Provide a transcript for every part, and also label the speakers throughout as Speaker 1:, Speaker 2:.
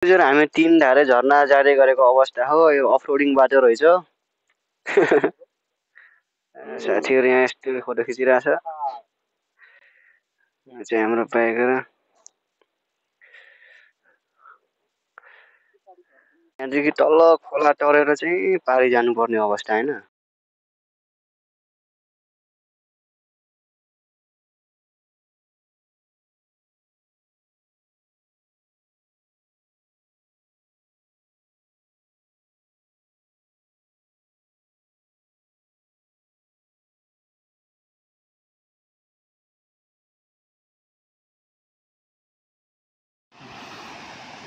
Speaker 1: हजुर हामी तीन धारे झरना जाँदै गरेको अवस्था हो यो अफरोडिङ बाटो रहेछ साथीहरु यहाँ यस्तो फोटो खिचिरहेछ यो चाहिँ हाम्रो बाइक हो यहाँदेखि तल खोला तरेर चाहिँ पारि जानुपर्ने अवस्था हैन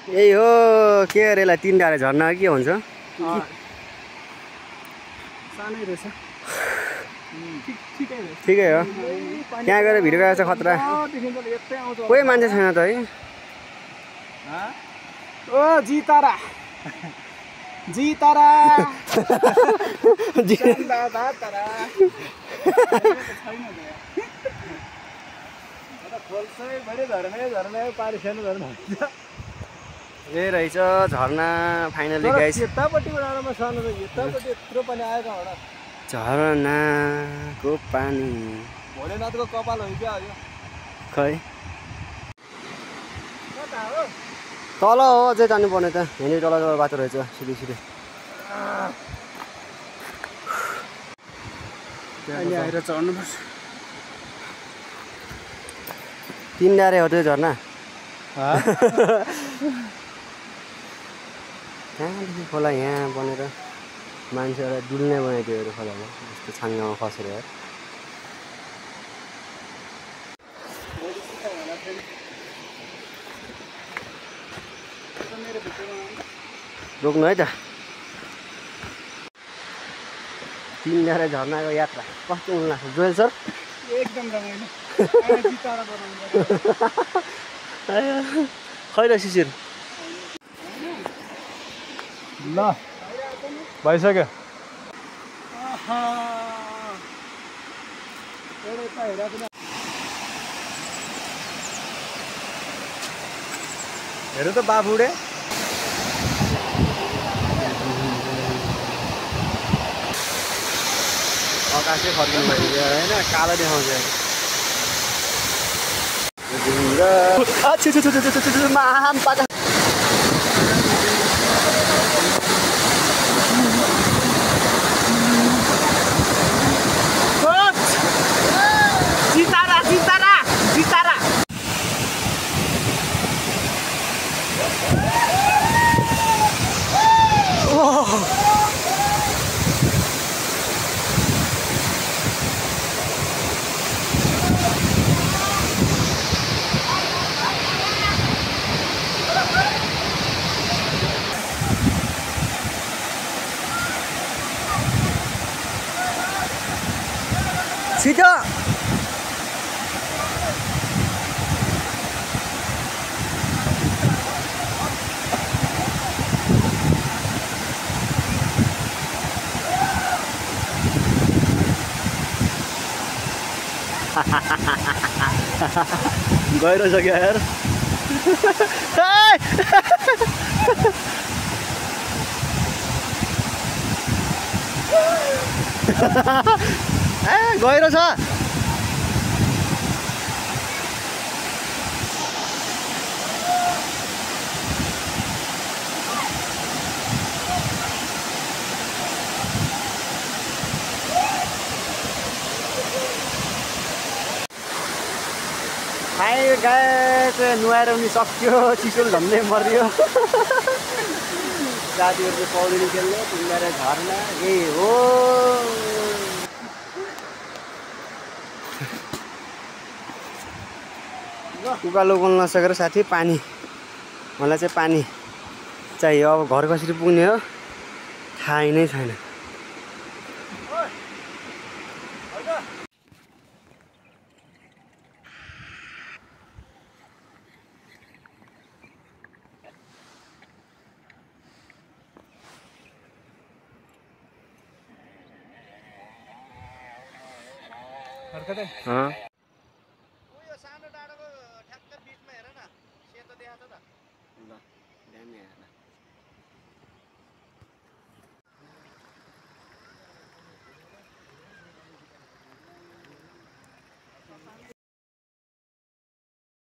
Speaker 1: यही हो के अरे यसलाई तीन धारे झरना के भन्छ
Speaker 2: सानै रहेछ
Speaker 1: ठिकै हो त्यहाँ गएर भिडियो गरेछ खतरा कोही मान्छे छैन त है
Speaker 2: ओ जितारा जितारा दादा तारा छैन खोल्सै बढी झर्ने पारी छैन झर्ना
Speaker 1: यही रहेछ झरना फाइनली गाइस
Speaker 2: यतापट्टिबाट आउनमा सानो त यतापट्टि यत्रो पनि आएको होला
Speaker 1: झरनाको पानी
Speaker 2: भोलेनाथको कपाल हो क्या यो
Speaker 1: खै तल हो अझै जानुपर्ने त यहाँनिर तल बाटो रहेछ सिधै सिधै
Speaker 2: अहिले आएर चढ्नुपर्छ
Speaker 1: तीन डारे हो त्यो झरना कहाँदेखि खोला यहाँ बनेर मान्छेहरूलाई डुल्ने बनाइदियो अरे खोलामा जस्तो छाङ्गामा खसेर रोक्नु है त तीन डारे झरनाको यात्रा कस्तो हुन लाग्छ जोएल सर
Speaker 2: एकदम रमाइलो जितारा बनाउनु
Speaker 1: खै र शिशिर
Speaker 2: ल भइसक्यो हेर त बाबुडे
Speaker 1: आकाशै फर्किनु भइसक्यो होइन कालो देखाउँछ महान पाका
Speaker 2: जितारा जितारा जितारा
Speaker 1: छिटो गहिरो छ क्या यार गहिरो छ खाइ गाए नुहाएर पनि सक्यो चिसोले झन्डै मर्यो साथीहरूले पौडी खेल्ने तिनीहरू झर्ना यही हो उकालो बोल्न नसकेर साथी पानी मलाई चाहिँ पानी चाहियो अब घर कसरी पुग्ने हो थाहै नै छैन
Speaker 2: हरकत है।
Speaker 1: हाँ